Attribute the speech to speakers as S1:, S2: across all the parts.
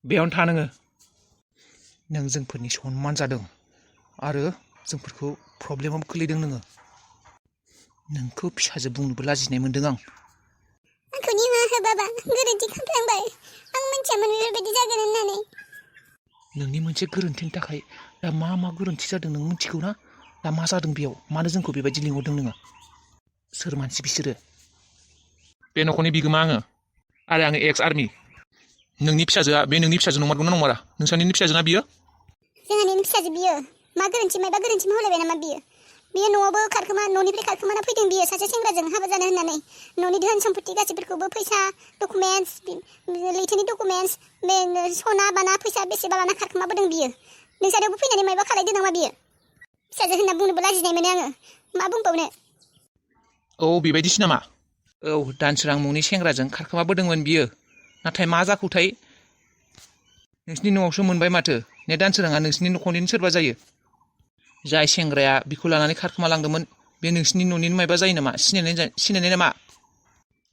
S1: बेयावनो था नोङो नों जोंफोरनि सनमान जादों आरो जोंफोरखौ प्रब्लेमाव खोलैदों नोंखौ फिसाजो बुंनोबो लाजिनाय मोन्दों आं
S2: आंखौ निमाहा हो बाबा गोरोन्थि खालामफ्लांबाय आं मिथियामोन बेफोरबायदि जागोन होननानै
S1: नोंनि मोनसे गोरोन्थिनि थाखाय दा मा गोरोन्थि जादों नों मिथिगौ ना दा मा जादों बेयाव मानो जोंखौ बेबायदि लिंहरदों नोङो सोर मानसि बिसोरो बे न'खरनि बिगोमा आङो आरो आङो एक्स आर्मि नोंनि फिसाजोआ बे नोंनि फिसाजो नंमारगौना नंमारा नोंसानिनो फिसाजोना बियो
S2: जोंहानिनो फिसाजो बियो मा गोरोन्थि मायबा गोरोन्थि मावलायबाय नामा बियो न'आवबो न'निफ्राय खारखोमाना फैदों बियो सासे सेंग्राजों हाबा जानो होननानै न'नि धोन सम्पति गासैफोरखौबो फैसा डकुमेन्टस लैथोनि डकुमेन्टस बे सना बाना फैसा बेसेबा लाना खारखोमाबोदों बियो नोंसानियावबो फैनानै मायबा खालायदों नामा बियो फिसाजो होनना बुंनोबो लाजिनाय मोनो आङो मा बुंबावनो
S1: औ बेबायदिसो नामा औ दानसोरां मुंनि सेंग्राजों खारखोमाबोदोंमोन बियो नाथाय मा जाखोथाय नोंसिनि न'आवसो मोनबाय माथो ने दानसोराङा नोंसिनि न'खरनिनो सोरबा जायो जाय सेंग्राया बिखौ लानानै खारखोमालांदोंमोन बे नोंसिनि न'निनो मायबा जायो नामा सिनायनाय नामा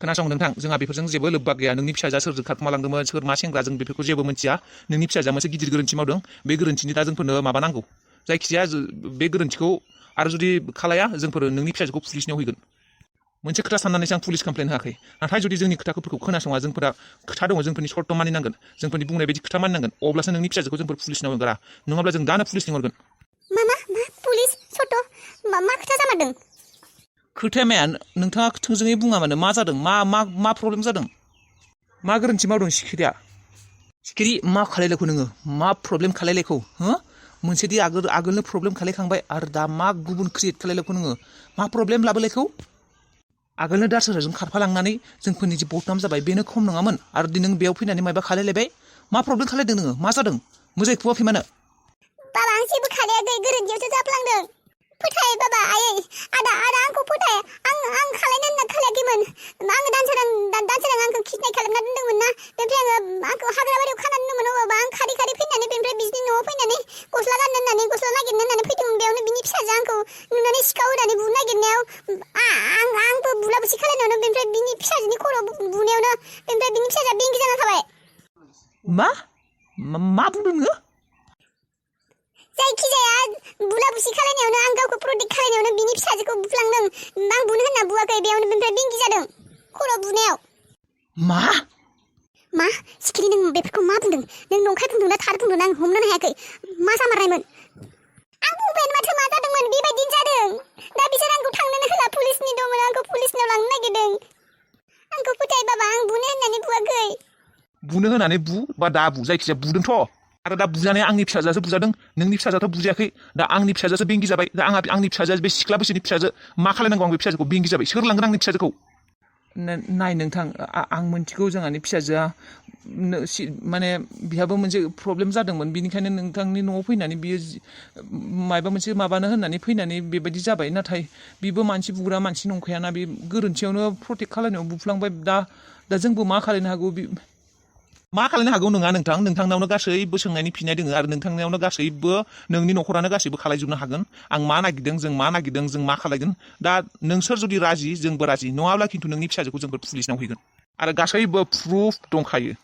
S1: खोनासं नोंथां जोंहा बेफोरजों जेबो लोब्बा गैया नोंनि फिसाजोआ सोरजों खारखोमालांदोंमोन सोर मा सेंग्रा जों बेफोरखौ जेबो मिथिया नोंनि फिसाजोआ मोनसे गिदिर गोरोन्थि मावदों बे गोरोन्थिनि दा जोंफोरनो माबा नांगौ जायखिजाया बे गोरोन्थिखौ आरो जुदि खालाया जोंफोर नोंनि फिसाजोखौ पुलिसनियाव हैगोन मोनसे खोथा साननानैसो आं पुलिस कमप्लेन होआखै नाथाय जुदि जोंनि खोथाफोरखौ खोनासङा जोंफोरा खोथा दङ जोंफोरनि सर्त मानिनांगोन जोंफोरनि बुंनाय बायदि खोथा मानिनांगोन अब्लासो नोंनि फिसाजोखौ जोंफोर पुलिसनाव होगोन नङाब्ला जों दानो पुलिस लिंहरगोन
S2: मा पुलिस सर्त मा खोथा जामारदों
S1: खोथाया माया नोंथाङा थोंजोङै बुङा मानो मा जादों मा प्रब्लेम जादों मा गोरोन्थि मावदों सिखिरि मा खालायलायखौ नोङो मा प्रब्लेम खालायलायखौ हो मोनसेदि आगोलनो प्रब्लेम खालायखांबाय आरो दा मा गुबुन क्रिएट खालायलायखौ नोङो मा प्रब्लेम लाबोलायखौ आगोलनो दारसोराजों खारफालांनानै जोंफोरनि जे बदनाम जाबाय बेनो खम नङामोन आरो दि नों बेयाव फैनानै मायबा खालायलायबाय मा प्रब्लेम खालायदों नोङो मा जादों मोजाङै खुवाखै मानो
S2: बाबा आं जेबो खालायाखै गोरोन्थियावसो जाफ्लांदों फोथाय बाबा आयै आदा आंखौ फोथाय आं खालायनो होनना खालायाखैमोन आङो दानसोरां आंखौ किडनेप खालामना दोनदोंमोन ना बेनिफ्राय आंखौ हाग्राबारियाव खाना दोनदोंमोन बाबा आं खारै फैनानै बेनिफ्राय बिसिनि न'आव फैनानै गस्ला गाननो होननानै गस्ला नागिरनो होननानै फैदोंमोन बेयावनो बिनि फिसाजो आंखौ नुनानै सिखाव होनानै बुनो नागिरनायाव आंबो बुलाबुसि खालायनायावनो बेनिफ्राय बिनि फिसाजोनि खर'आव बुनायावनो बेनिफ्राय बिनि फिसाजोआ बेंगि जाना थाबाय
S1: मा बुंदों नोङो
S2: जायखिजाया बुलाबुसि खालायनायावनो आं गावखौ प्रटेक्ट खालायनायावनो बिनि फिसाजोखौ बुफ्लांदों आं बुनो होनना बुवाखै बेयावनो बेनिफ्राय बेंगि जादों खर' बुनायाव मा सिखिरि नों बेफोरखौ मा बुंदों नों नंखाय बुंदों ना थार बुंदों आं हमनो हायाखै मा जामारनायमोन आं बुंबायानो माथो मा जादोंमोन बेबायदिनो जादों दा बिसोर आंखौ थांनोनो होला पुलिसनि दंमोन आंखौ पुलिसनाव लांनो नागिरदों आंखौ फोथाय बाबा आं बुनो होननानै बुवाखै
S1: बुनो होनानै बु बा दा बु जायखिजाया बुदोंथ' आरो दा बुजानाया आंनि फिसाजोआसो बुजादों नोंनि फिसाजोआथ' बुजायाखै दा आंनि फिसाजोआसो बेंगि जाबाय दा आंनि फिसाजोआ बे सिख्ला बैसोनि फिसाजो मा खालायनांगौ आं बे फिसाजोखौ बेंगि जाबाय सोर लांगोन आंनि फिसाजोखौ नाय नोंथां आं मोनथिगौ जोंहानि फिसाजोआ माने बिहाबो मोनसे प्रब्लेम जादोंमोन बिनिखायनो नोंथांनि न'आव फैनानै बियो मायबा मोनसे माबानो होननानै फैनानै बेबायदि जाबाय नाथाय बिबो मानसि बुग्रा मानसि नंखायाना बे गोरोन्थियावनो प्रटेक्ट खालायनायाव बुफ्लांबाय दा जोंबो मा खालायनो हागौ मा खालायनो हागौ नङा नोंथांनावनो गासैबो सोंनायनि फिननाय दङ आरो नोंथांनावनो गासैबो नोंनि न'खरानो गासैबो खालायजोबनो हागोन आं मा नागिरदों जों मा खालायगोन दा नोंसोर जुदि राजि जोंबो राजि नङाब्ला खिन्थु नोंनि फिसाजोखौ जोंबो पुलिसनाव हैगोन आरो गासैबो प्रुफ दंखायो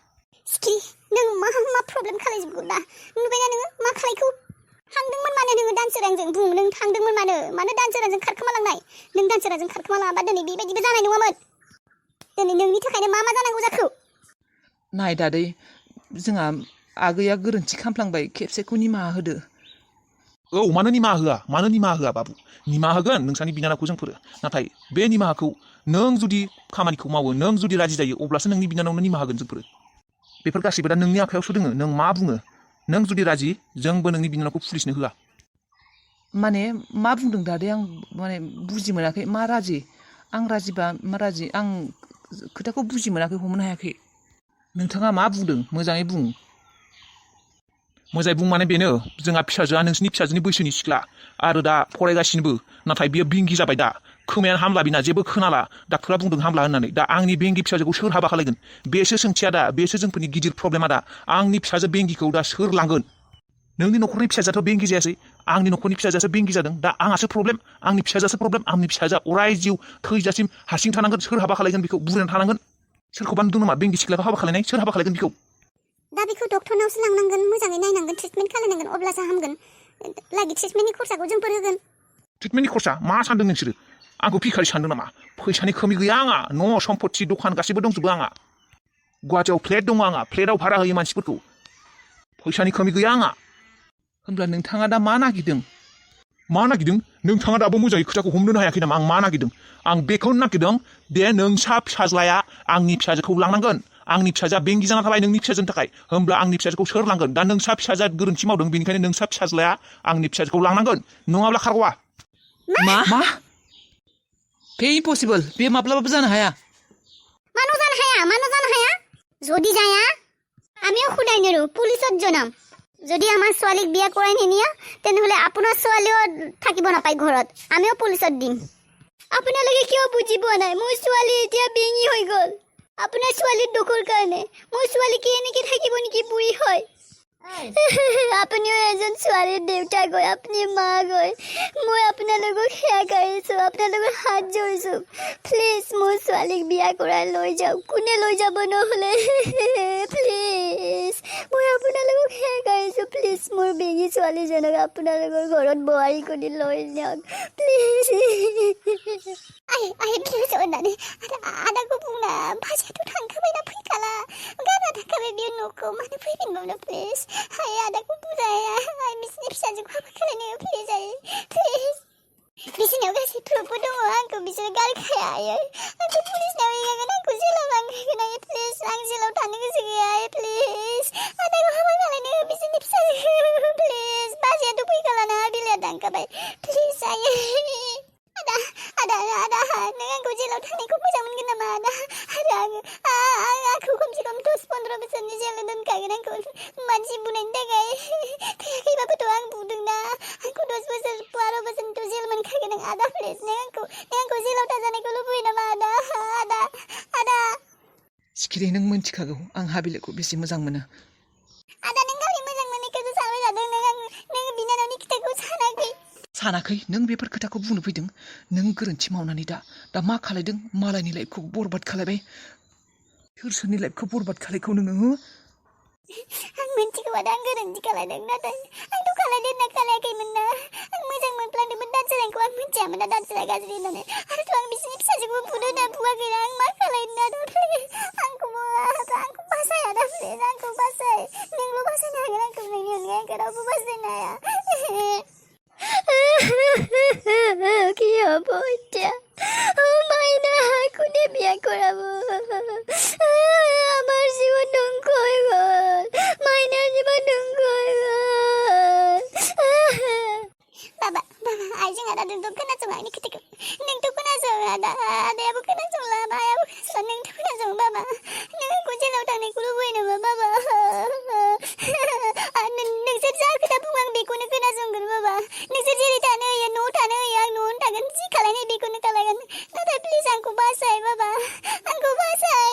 S2: सिखिरि नों मा प्रब्लेम खालायजोबगौ दा नुबायना नोङो मा खालायखौ थांदोंमोन मानो नोङो दानसोरांजों बुं नों थांदोंमोन मानो दानसोरांजों खारखोमालांनाय नों दानसोरांजों खारखोमालाङाबा दिनै बेबायदिबो जानाय नङामोन दिनै नोंनि थाखायनो मा जानांगौ जाखो
S1: नाय दादै जोंहा आगैया गोरोन्थि खालामफ्लांबाय खेबसेखौ निमाहा होदो औ मानो निमाहा होआ बाबु निमाहा होगोन नोंसानि बिनानावखौ जोंफोरो नाथाय बे निमाहाखौ नों जुदि खामानिखौ मावो नों जुदि राजि जायो अब्लासो नोंनि बिनानावनो निमाहा होगोन जोंफोरो बेफोर गासैबो दा नोंनि आखायावसो दोङो नों मा बुङो नों जुदि राजि जोंबो नोंनि बिनानावखौ पुलिसनो होआ माने मा बुंदों दादै आं माने बुजि मोनाखै मा राजि आं राजिबा मा राजि आं खोथाखौ बुजि मोनाखै हमनो हायाखै नोंथाङा मा बुंदों मोजाङै बुं माने बेनो जोंहा फिसाजोआ नोंसिनि फिसाजोनि बैसोनि सिख्ला आरो दा फरायगासिनोबो नाथाय बियो बेंगि जाबाय दा खोमायानो हामला बिना जेबो खोनाला डाक्टरा बुंदों हामला होननानै दा आंनि बेंगि फिसाजोखौ सोर हाबा खालायगोन बेसो सोंथिया दा बेसो जोंफोरनि गिदिर प्रब्लेमा दा आंनि फिसाजो बेंगिखौ दा सोर लांगोन नोंनि न'खरनि फिसाजोआथ' बेंगि जायासै आंनि न'खरनि फिसाजोआसो बेंगि जादों दा आंहासो प्रब्लेम आंनि फिसाजोआसो प्रब्लेम आंनि फिसाजोआ अराय जिउ थैजासिम हारसिं थानांगोन सोर हाबा खालायगोन बेखौ बुरैनानै थानांगोन सोरखौबा नुदों नामा बेंगि सिख्लाखौ हाबा खालायनाय सोर हाबा खालायगोन बेखौ
S2: दा बेखौ डक्टरनावसो लांनांगोन मोजाङै नायनांगोन ट्रिटमेन्ट खालामनांगोन अब्लासो हामगोन लागि ट्रिटमेन्टनि खरसाखौ जोंफोर होगोन
S1: ट्रिटमेन्टनि खरसा मा सानदों नोंसोरो आंखौ भिखारि सानदों नामा फैसानि खमि गैया आंहा न' सम्पति दखान गासैबो दंजोबो आंहा गुवाहाटियाव फ्लेट दङ आंहा फ्लेटाव भारा होयो मानसिफोरखौ फैसानि खमि गैया आंहा होमब्ला नोंथाङा दा मा नागिरदों नोंथाङा दाबो मोजाङै खोथाखौ हमनो हायाखै नामा आं मा नागिरदों आं बेखौनो नागिरदों दे नोंसा फिसाज्लाया आंनि फिसाजोखौ लांनांगोन आंनि फिसाजोआ बेंगि जाना थाबाय नोंनि फिसाजोनि थाखाय होमब्ला आंनि फिसाजोखौ सोर लांगोन दा नोंसा फिसाजोआ गोरोन्थि मावदों बेनिखायनो नोंसा फिसाज्लाया आंनि फिसाजोखौ लांनांगोन नङाब्ला खारग'वा
S3: मा बे इम्पसिबल बे माब्लाबाबो जानो हाया
S2: मानो जानो हाया যদি যায় আমিও খুদাই নেৰো পুলিচত জনাম যদি আমাৰ ছোৱালীক বিয়া কৰাই নিনিয়া তেনেহলে আপোনাৰ ছোৱালীও থাকিব নাপায় ঘৰত আমিও পুলিচত দিম আপোনালোকে কিয় বুজি পোৱা নাই মোৰ ছোৱালী এতিয়া বেঙি হৈ গ'ল আপোনাৰ ছোৱালীৰ দুখৰ কাৰণে মোৰ ছোৱালী কি এনেকে থাকিব নেকি বুঢ়ী হয় আপুনিও এজন ছোৱালীৰ দেউতাক গৈ আপুনি মা গৈ মই আপোনালোকক সেয়া কৰিছোঁ আপোনালোকৰ হাত জোৰিছোঁ প্লিজ মোৰ ছোৱালীক বিয়া কৰাই লৈ যাওক কোনে লৈ যাব নহ'লে প্লিজ মই আপোনালোকক সেয়া কৰিছোঁ প্লিজ মোৰ বেগী ছোৱালীজনক আপোনালোকৰ ঘৰত বোৱাৰী কৰি লৈ যাওক প্লিজ প্লিজ অনানে আদাखौ बुंना भाषायाथ' थांखाबायना फैखाला गारना थांखाबाय बियो न'खौ मानो फैफिनबावनो प्लिज आदाखौ बुजाया बिसिनि फिसाजोखौ हाबा खालामनो प्लिज प्लिज बिसिनाव गासै प्रुफबो दङ आंखौ बिसोरो गारखाया आंखौ पुलिसनाव एगारगोन आंखौ जेलाव लांखागोन प्लिज आं जेलाव थानो गोसो गैया प्लिज आदाखौ हाबा खालामनो बिसिनि फिसाजोखौ प्लिज बाजैयाथ' फैखालाना बिलाया थांखाबाय प्लिज आदा नों आंखौ जेलाव थानायखौ मोजां मोनगोन नामा आदा आरो आंखौ खमसे खम 10-15 बोसोरनि जेलाव दोनखागोन आंखौ मानसि बुनायनि थाखाय थैयाखैबाबोथ' आं बुदोंना आंखौ 10 बोसोर 12 बोसोरनिथ' जेल मोनखागोन आदा प्लिज नों आंखौ जेलाव थाजानायखौ लुबैयो नामा आदा
S3: सिखिरि नों मोनथिखागौ आं हाबिलाखौ बेसे मोजां मोनो
S2: आदा नों गावनि मोजां मोननायखौसो सानबाय थादों नों बिनानावनि खोथाखौ
S3: सानाखै नों बेफोर खोथाखौ बुंनो फैदों नों गोरोन्थि मावनानै दा मा खालायदों मालायनि लाइफखौ बरबाद खालायबाय सोरनि लाइफखौ बरबाद खालायखौ नोङो
S2: आं मिन्थिगौ आदा आं गोरोन्थि खालायदों नाथाय आंथ' खालायदों ना खालायाखैमोन ना आं मोजां मोनफ्लांदोंमोन दानसोरांखौ आं मिन्थियामोन ना दानसोरा गाज्रि होननानै आरोथ' आं बिसिनि फिसाजोखौ बुदों ना बुवाखैना आं मा खालायनो आदा प्लिज आंखौ बासाय आदा प्लिज आंखौ बासाय नोंल' बासायनो हागोन आंखौ नोंनि अनगायै आंखौ रावबो बासायनो हाया কি হব এতিয়া মাইনা কোনে বিয়া কৰাব আমাৰ জীৱন ধ্বংস হৈ গ'ল মাইনাৰ জীৱন ধ্বংস হৈ গ'ল বাবা आइजों आदाजोंथ' खोनासङा आंनि खोथाखौ नोंथ' खोनासं आदायाबो खोनासंला आयाबो खोनासंला नोंथ' खोनासं बाबा नों आंखौ जेलाव थांनायखौ लुबैयो नामा बाबा नोंसोर जा खोथा बुङो आं बेखौनो खोनासंगोन बाबा नोंसोर जेरै थानो होयो न'आव थानो होयो आं न'आवनो थागोन जि खालायनाय बेखौनो खालायगोन नाथाय प्लिज आंखौ बासाय बाबा आंखौ बासाय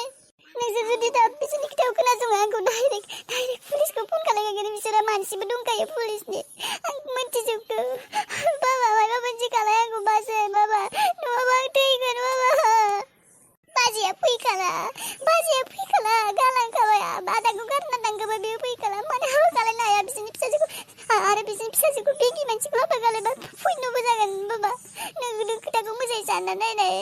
S2: नोंसोर जुदि दा बिसोरनि खोथाखौ खोनासङा आंखौ डाइरेक्ट पुलिसखौ फन खालायगोन बिसोरा मानसिबो दंखायो पुलिसनि आं मिन्थिजोबगौ बाबा माबा मोनसे खालाय आंखौ बासाय बाबा नङाबा आं थैगोन बाबा बाजैया फैखाला गालांखाबाय आदाखौ गारना थांखाबाय बेयो फैखाला मानो हाबा खालायनो हाया बिसोरनि फिसाजोखौ आरो बिसोरनि फिसाजोखौ बेंगि मानसिखौ हाबा खालायबा फैनोबो जागोन बाबा नों खोथाखौ मोजाङै सानना नायनाय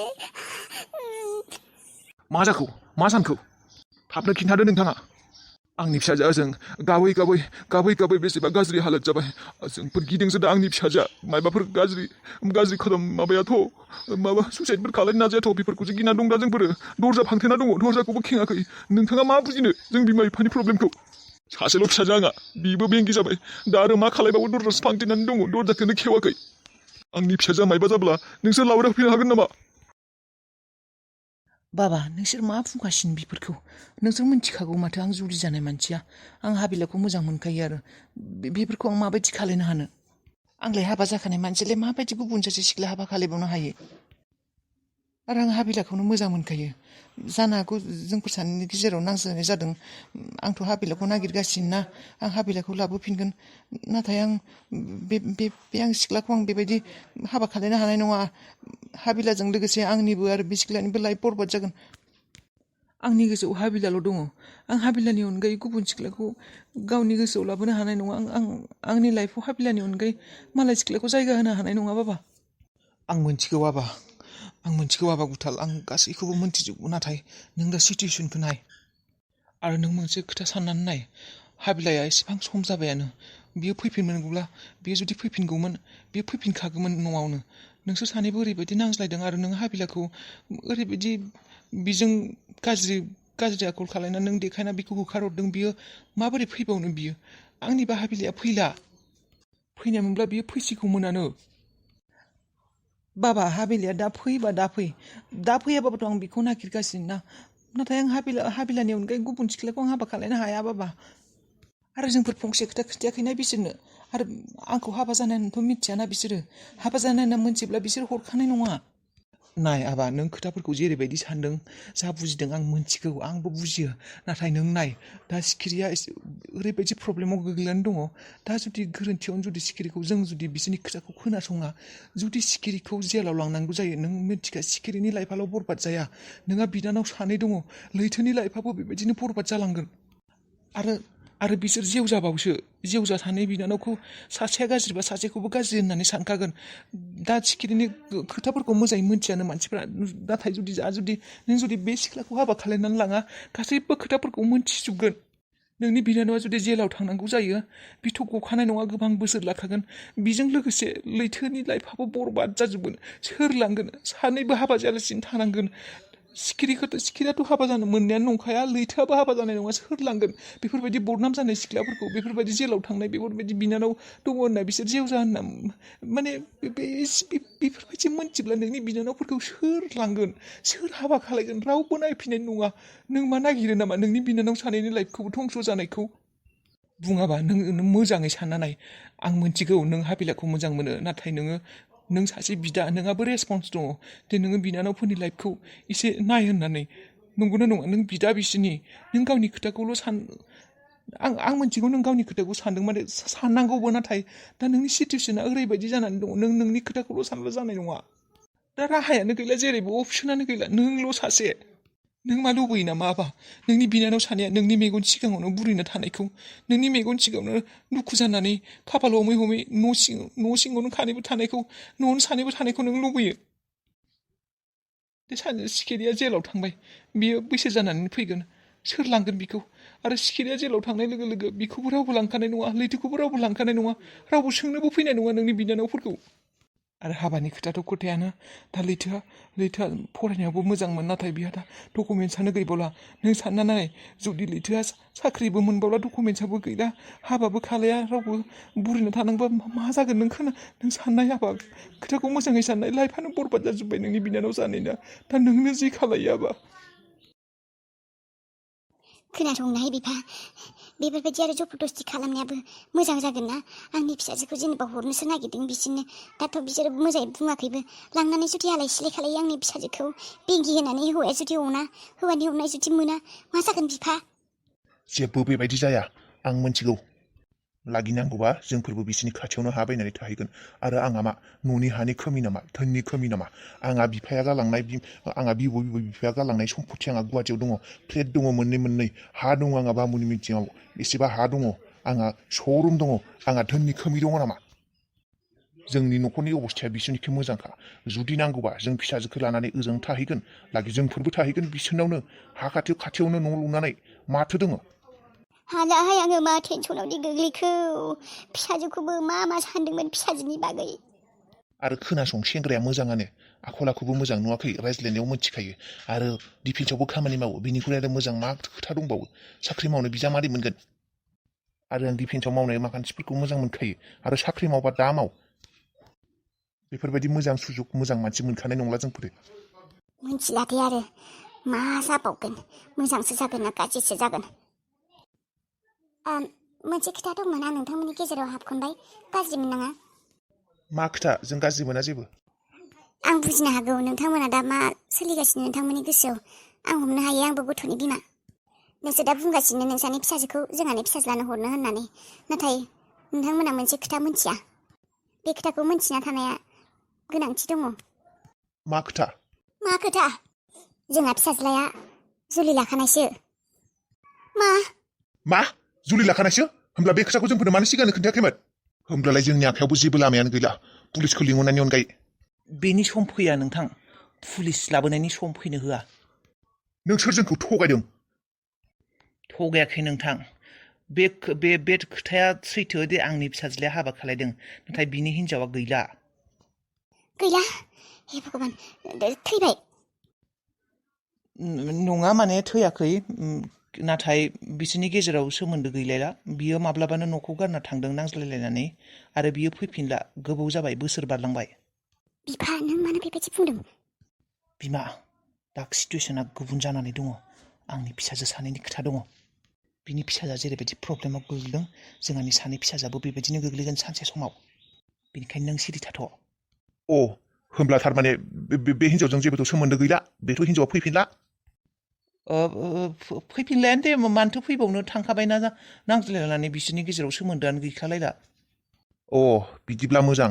S1: मा जाखो मा सानखौ थाबनो खिन्थादो नोंथाङा आंनि फिसाजोआ जों गाबै बेसेबा गाज्रि हालोद जाबाय जोंफोर गिदोंसो दा आंनि फिसाजोआ मायबाफोर गाज्रि खदम माबायाथ' माबा सुइसाइडफोर खालायनो नाजायाथ' बेफोरखौसो गिना दं दा जोंफोरो दरजा फांथेना दङ दरजाखौबो खेङाखै नोंथाङा मा बुजिनो जों बिमा बिफानि प्रब्लेमखौ सासेल' फिसाजो आंहा बिबो बेंगि जाबाय दा आरो मा खालायबावो दरजा फांथेनानै दङ दरजाखौनो खेवाखै आंनि फिसाजोआ मायबा जाब्ला नोंसोर लाबोना होफैनो हागोन नामा
S3: बाबा नोंसोर मा बुंगासिनो बेफोरखौ नोंसोर मिन्थिखागौ माथो आं जुलि जानाय मानसिया आं हाबिलाखौ मोजां मोनखायो आरो बेफोरखौ आं माबायदि खालायनो हानो आंलाय हाबा जाखानाय मानसिलाय माबायदि गुबुन सासे सिख्ला हाबा खालायबावनो हायो आरो आं हाबिलाखौनो मोजां मोनखायो जानो हागौ जोंफोर सानैनि गेजेराव नांज्लायनाय जादों आंथ' हाबिलाखौ नागिरगासिनो ना आं हाबिलाखौ लाबोफिनगोन नाथाय आं बे आं सिख्लाखौ आं बेबायदि हाबा खालायनो हानाय नङा हाबिलाजों लोगोसे आंनिबो आरो बे सिख्लानिबो लाइफ बरबाद जागोन आंनि गोसोआव हाबिलाल' दङ आं हाबिलानि अनगायै गुबुन सिख्लाखौ गावनि गोसोआव लाबोनो हानाय नङा आंनि लाइफआव हाबिलानि अनगायै मालाय सिख्लाखौ जायगा होनो हानाय नङा बाबा आं मोनथिगौ आबा गुथाल आं गासैखौबो मोनथिजोबगौ नाथाय नों दा सिटुएसनखौ नाय आरो नों मोनसे खोथा साननानै नाय हाबिलाया एसेबां सम जाबायानो बियो फैफिनगौब्ला बियो जुदि फैफिनगौमोन बियो फैफिनखागौमोन न'आवनो नोंसोर सानैबो ओरैबायदि नांज्लायदों आरो नों हाबिलाखौ ओरैबायदि बिजों गाज्रि आखल खालायना नों देखायना बिखौ होखारहरदों बियो माबोरै फैबावनो बियो आंनिबा हाबिलाया फैनायमोनब्ला बियो फैसिगौमोनानो बाबा हाबिलाया दा फैयाबाबोथ' आं बेखौ नागिरगासिनो ना नाथाय आं हाबिलानि अनगायै गुबुन सिख्लाखौ आं हाबा खालायनो हाया बाबा आरो जोंफोर फंसे खोथा खिन्थायाखैना बिसोरनो आरो आंखौ हाबा जानायनोथ' मिथियाना बिसोरो हाबा जानाय होनना मिथिब्ला बिसोर हरखानाय नङा नाय आबा नों खोथाफोरखौ जेरैबायदि सानदों जा बुजिदों आं मोनथिगौ आंबो बुजियो नाथाय नों नाय दा सिखिरिया ओरैबायदि प्रब्लेमाव गोग्लैनानै दङ दा जुदि गोरोन्थियावनो जुदि सिखिरिखौ जों जुदि बिसोरनि खोथाखौ खोनासङा जुदि सिखिरिखौ जेलाव लांनांगौ जायो नों मिथिखा सिखिरिनि लाइफआल' बरबाद जाया नोंहा बिनानाव सानै दङ लैथोनि लाइफआबो बेबायदिनो बरबाद जालांगोन आरो बिसोर जेवजा सानै बिनानावखौ सासेया गाज्रिबा सासेखौबो गाज्रि होननानै सानखागोन दा सिखिरिनि खोथाफोरखौ मोजाङै मिथियानो मानसिफ्रा नाथाय नों जुदि बे सिख्लाखौ हाबा खालायनानै लाङा गासैबो खोथाफोरखौ मोनथिजोबगोन नोंनि बिनानावा जुदि जेलाव थांनांगौ जायो बिथ' गखानाय नङा गोबां बोसोर लाखागोन बेजों लोगोसे लैथोनि लाइफआबो बरबाद जाजोबगोन सोर लांगोन सानैबो हाबा जायालासिनो थानांगोन सिखिरियाथ' हाबा जानो मोननायानो नंखाया लैथोआबो हाबा जानाय नङा सोर लांगोन बेफोरबायदि बदनाम जानाय सिख्लाफोरखौ बेफोरबायदि जेलाव थांनाय बेफोरबायदि बिनानाव दङ होनना बिसोर जेवजा होनना माने बेफोरबायदि मोनथिब्ला नोंनि बिनानावफोरखौ सोर लांगोन सोर हाबा खालायगोन रावबो नायफैनाय नङा नों मा नागिरो नामा नोंनि बिनानाव सानैनि लाइफखौबो धंस' जानायखौ बुङाबा नों मोजाङै सानना नाय आं मोनथिगौ नों हाबिलाखौ मोजां मोनो नाथाय नों सासे बिदा नोंहाबो रेसपन्स दङ दे नोङो बिनानावफोरनि लाइफखौ एसे नाय होननानै नंगौना नङा नों बिदा बिसोरनि नों गावनि खोथाखौल' आं मोनथिगौ नों गावनि खोथाखौ सानदों माने साननांगौबो नाथाय दा नोंनि सिटुएसना ओरैबायदि जानानै दङ नोंनि खोथाखौल' सानब्ला जानाय नङा दा राहायानो गैला जेरैबो अपसनानो गैला नोंल' सासे नों मा लुबैयो नामा आबा नोंनि बिनानाव सानैया नोंनि मेगन सिगाङावनो बुरैना थानायखौ नोंनि मेगन सिगाङावनो दुखु जानानै खाफाल हमै न' सिङावनो न'आवनो सानैबो थानायखौ नों लुबैयो सिखिरिया जेलाव थांबाय बियो बैसो जानानै फैगोन सोर लांगोन बिखौ आरो सिखिरिया जेलाव थांनाय लोगो लोगो बिखौबो रावबो लांखानाय नङा लैथोखौबो रावबो लांखानाय नङा रावबो सोंनोबो फैनाय नङा नोंनि बिनानावफोरखौ आरो हाबानि खोथाथ' खोथायानो दा लैथोआ फरायनायावबो मोजांमोन नाथाय बिहा दा डकुमेन्टसानो गैबावला नों सानना नाय जुदि लैथोआ साख्रिबो मोनबावला डकुमेन्टसाबो गैला हाबाबो खालाया रावबो बुरैना थानांबा मा जागोन नों साननाय हाबा खोथाखौ मोजाङै साननाय लाइफआनो बरबाद जाजोब्बाय नोंनि बिनानाव जानायना दा नोंनो जि खालायो आबा
S2: खोनासंनाय बिफा बेफोरबायदि आरो जबरदस्ति खालामनायाबो मोजां जागोन ना आंनि फिसाजोखौ जेनेबा हरनोसो नागिरदों बिसोरनो दाथ' बिसोरो मोजाङै बुङाखैबो लांनानै जुदि आलाय सिलाय खालायो आंनि फिसाजोखौ बेंगि होनानै हौवाया जुदि अना हौवानि अननाय जुदि मोना मा जागोन बिफा
S1: जेबो बेबायदि जाया आं मोनथिगौ लागिनांगौबा जोंफोरबो बिसोरनि खाथियावनो हा बायनानै थाहैगोन आरो आंहा मा न'नि हानि खोमि नामा धोननि खोमि नामा आंहा बिफाया गालांनाय बिफाया गालांनाय सम्पति आंहा गुवाहाटियाव दङ फ्लेट दङ मोननै हा दङ आंहा बामुनि मिटिङाव बेसेबा हा दङ आंहा श'रुम दङ आंहा धोननि खोमि दङ नामा जोंनि न'खरनि अबस्थाया बिसोरनिखै मोजांखा जुदि नांगौबा जों फिसाजोखौ लानानै ओजों थाहैगोन लागि जोंफोरबो थाहैगोन बिसोरनावनो हा खाथियावनो न' लुनानै माथो दङ
S2: हालाहाय आङो मा टेनसनावदि गोग्लैखो फिसाजोखौबो मा सानदोंमोन फिसाजोनि बागै
S1: आरो खोनासं सेंग्राया मोजाङानो आखल आखुबो मोजां नुवाखै रायज्लायनायाव मोनथिखायो आरो डिफेन्सआवबो खामानि मावो बिनिख्रुइ आरो मोजां मा खोथा दंबावो साख्रि मावनो बिजामादै मोनगोन आरो आं डिफेन्सआव मावनाय माखासेफोरखौ मोजां मोनखायो आरो साख्रि मावबा दा माव बेफोरबायदि मोजां सुजुग मोजां मानसि मोनखानाय नंला जोंफोरो
S2: मोनथिला दे आरो मा जाबावगोन मोजांसो जागोन ना गाज्रिसो जागोन मोनसे खोथा दंमोन आं नोंथांमोननि गेजेराव हाबखनबाय गाज्रि मोननाङा
S1: मा खोथा जों गाज्रि मोना जेबो
S2: आं बुजिनो हागौ नोंथांमोना दा मा सोलिगासिनो नोंथांमोननि गोसोआव आं हमनो हायो आंबो गथ'नि बिमा नोंसोर दा बुंगासिनो नोंसानि फिसाजोखौ जोंहानि फिसाज्लानो हरनो होननानै नाथाय नोंथांमोना मोनसे खोथा मोनथिया बे खोथाखौ मोनथिना थानाया गोनांथि दङ
S1: मा खोथा
S2: जोंहा फिसाज्लाया जुलि लाखानायसो
S1: मा जुलि लाखानायसो होमब्ला बे खोथाखौ जोंफोरनो मानो सिगांनो खोन्थायाखैमोन होमब्लालाय जोंनि आखायावबो जेबो लामायानो गैला पुलिसखौ लिंहरनायनि अनगायै
S3: बेनि सम फैया नोंथां पुलिस लाबोनायनि सम फैनो होआ
S1: नों सोर जोंखौ थगायदों
S3: थगायाखै नोंथां बे खोथाया सैथो दे आंनि फिसाज्लाया हाबा खालायदों नाथाय बिनि हिनजावा गैला
S2: हे भगबान थैबाय
S3: नङा माने थैयाखै नाथाय बिसोरनि गेजेराव सोमोन्दो गैलायला बियो माब्लाबानो न'खौ गारना थांदों नांज्लायलायनानै आरो बियो फैफिनला गोबाव जाबाय बोसोर बारलांबाय
S2: बिफा नों मानो बेबायदि बुंदों
S3: बिमा दा सिटुवेसना गुबुन जानानै दङ आंनि फिसाजो सानैनि खोथा दङ बिनि फिसाजोआ जेरैबायदि प्रब्लेमाव गोग्लैदों जोंहानि सानै फिसाजोआबो बेबायदिनो गोग्लैगोन सानसे समाव बेनिखायनो नों सिरि थाथ'
S1: होमब्ला थारमाने बे हिनजावजों जेबोथ' सोमोन्दो गैला बेथ' हिनजावा फैफिनला
S3: फैफिनलायानो दे मानोथो फैबावनो थांखाबायना नांज्लायलायनानै बिसोरनि गेजेराव सोमोन्दोआनो गैखालायला
S1: बिदिब्ला मोजां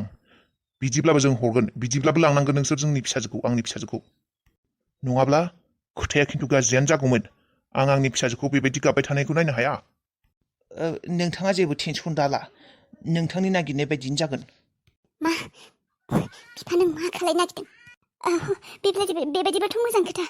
S1: बिदिब्लाबो जों हरगोन बिदिब्लाबो लांनांगोन नोंसोर जोंनि फिसाजोखौ आंनि फिसाजोखौ नङाब्ला खोथाया खिन्थु गाज्रियानो जागौमोन आं आंनि फिसाजोखौ बेबायदि गाबबाय थानायखौ नायनो हाया
S3: नोंथाङा जेबो टेनसन दाला नोंथांनि नागिरनाय बायदिनो जागोन
S2: मा बिफा नों मा खालायनो नागिरदों बेबायदिबाथ' मोजां खोथा